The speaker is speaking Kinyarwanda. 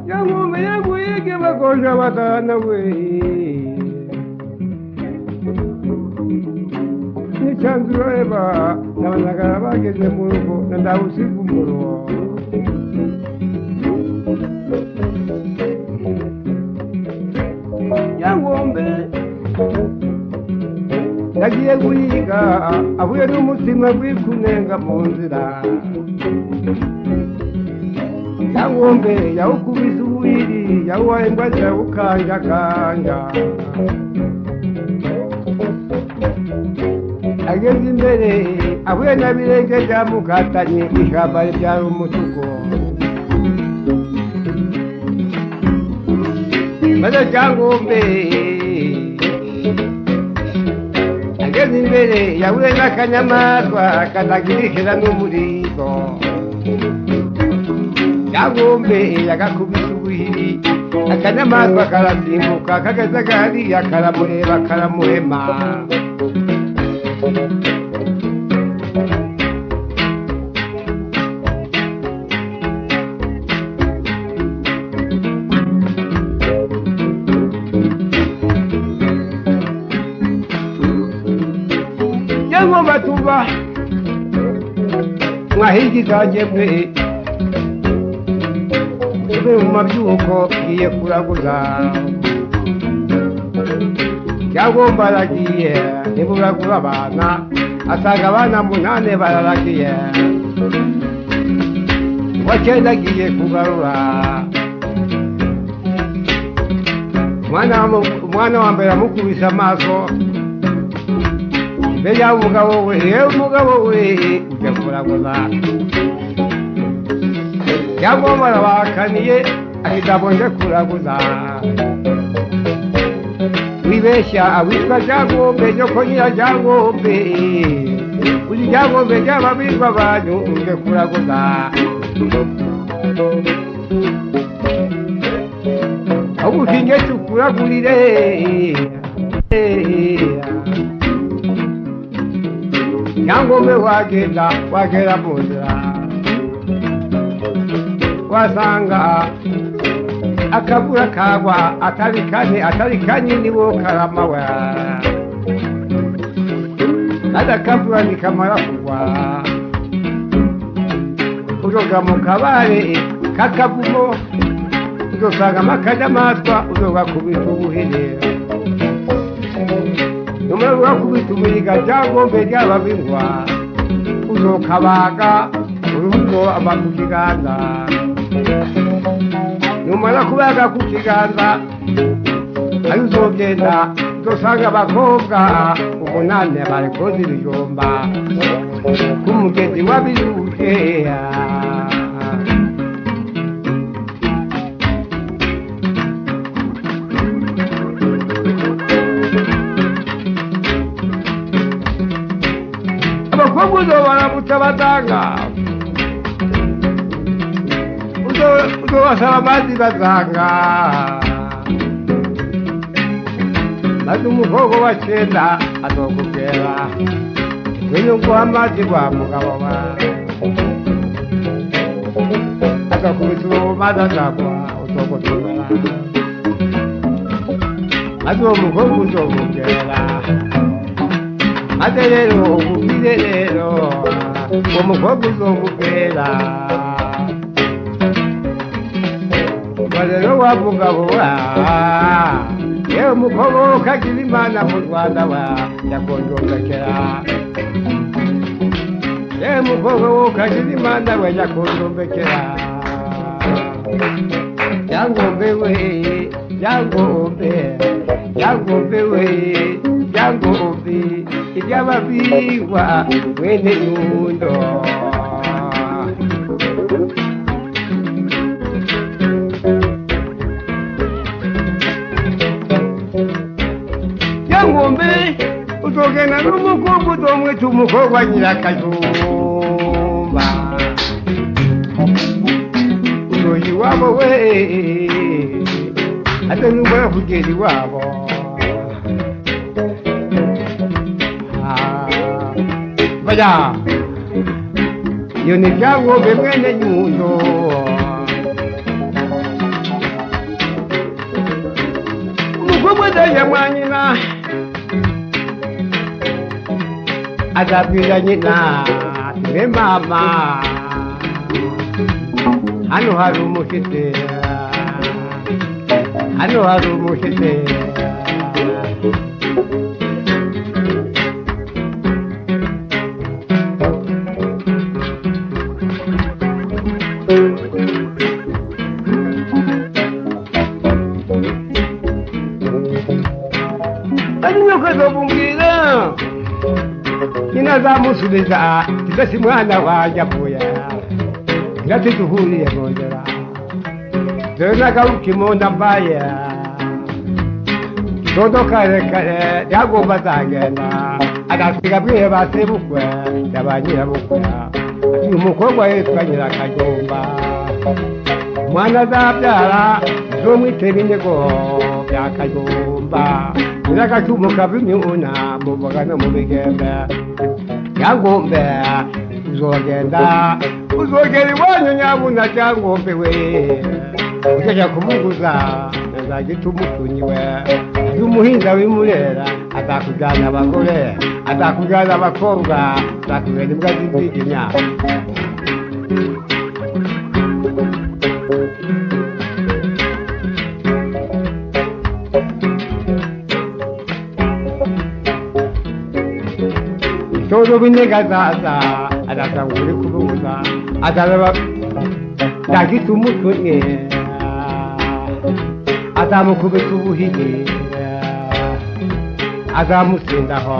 Yangombe yaguyige bakosha batana we Nichanzureba n'abanagara bageze mu rugo na ndawusiga umuriro Yangombe yagiye guhiga ahuye n'umutima gwikunenga mu nzira Yangombe yawukubise ubuhiri yawuhaye imbwa zirawukanjakanja Ageze imbere ahuye na Birenge byamukatanye ishyamba ribyara umutuku Maze Cyangombe ageze imbere yahuye n'akanyamaswa katagira ihera n'umurizo Cyangombe yagakubise ubuhiri akanyamaswa karasimbuka kageze hariya karamureba karamuhema Yangomba tuba mwahigi zanjye mwe mube mu mabyuko ngiye kuraguza Cyangombe aragiye ntiburagura abana asanga abana 8 bararagiye Uwa 9 agiye kugarura Umwana wa mbere amukubise amaso Mbere y'umugabo we yewe umugabo we ujya kuraguza Cyangombe arabakaniye ati kuraguza Wibeshya witwa Cyangombe nyoko nyira Cyangombe uri Cyangombe ry'ababirwa banyu uje kuraguza Ahubwo tukuragurire Cyangombe wagenda wagera mu nzira wasanga akabura kagwa atari kane atari kanini wo karama we Adakabura nikamara kugwa Uzoga mu kabare kakavumo uzosanga akanyamaswa uzogakubita ubuhiri Numara ugakubita ubuhiga Cyangombe ry'ababingwa uzokabaga uruhu aba ku kiganza Numara kubaga ku kiganza ayo uzogenda uzosanga abakobwa 8 bari koza ibijumba ku mugezi wa Biruje Abakobwa uzobaramutsa batanga Uzobasaba amazi bazanga Maze umukobwa wa 9 azokubwira ngwino nguhe amazi wa mugabo wawe Agakubita uwo mazi azagwa uzogotomera Maze uwo mukobwa uzomubwira Maze rero umubwire rero uwo mukobwa uzomubwira Rero wa mugabo wa yewe mukobwa ukagira Imana mu Rwanda wa yakonjombekera Yewe mukobwa ukagira Imana we yakonjombekera Cyangombe we Cyangombe Cyangombe we Cyangombe iry'ababingwa mwene Nyundo Cyangombe uzogenda n'umukobwa uzomwita umukobwa Nyirakajumba Uzoja iwabo we ate numara kugera iwabo Baya iyo ni Cyangombe mwene Nyundo Umubudenya mwanyina azabwira nyina mbe mama hano hari umushyitsi, hano hari umushyitsi. Nyina azamusubiza ati mwana wanjye apfuye ngati duhuriye mu nzira dore n'agahuka imunda mbaye dodo karekare yagomba azagenda agasiga abwiye ba sebukwe na ba nyirabukwe ati uyu mukobwa yitwa Nyirakajumba umwana azabyara uzomwitera inyego bya Kajumba Nyirakacumu kava imyuna mu mboga no mu bigembe Cyangombe uzogenda uzogera iwanyu nyabuna Cyangombe we ukajya kumuguza azagita umutunyi we umuhinza w'imurera azakujyana abagore azakujyana abakobwa azakujyana imbwa z'inziginya. Todo binega zaza azasanga uri kubuza azaraba ndagita umutunyi azamukubita ubuhiri azamusindaho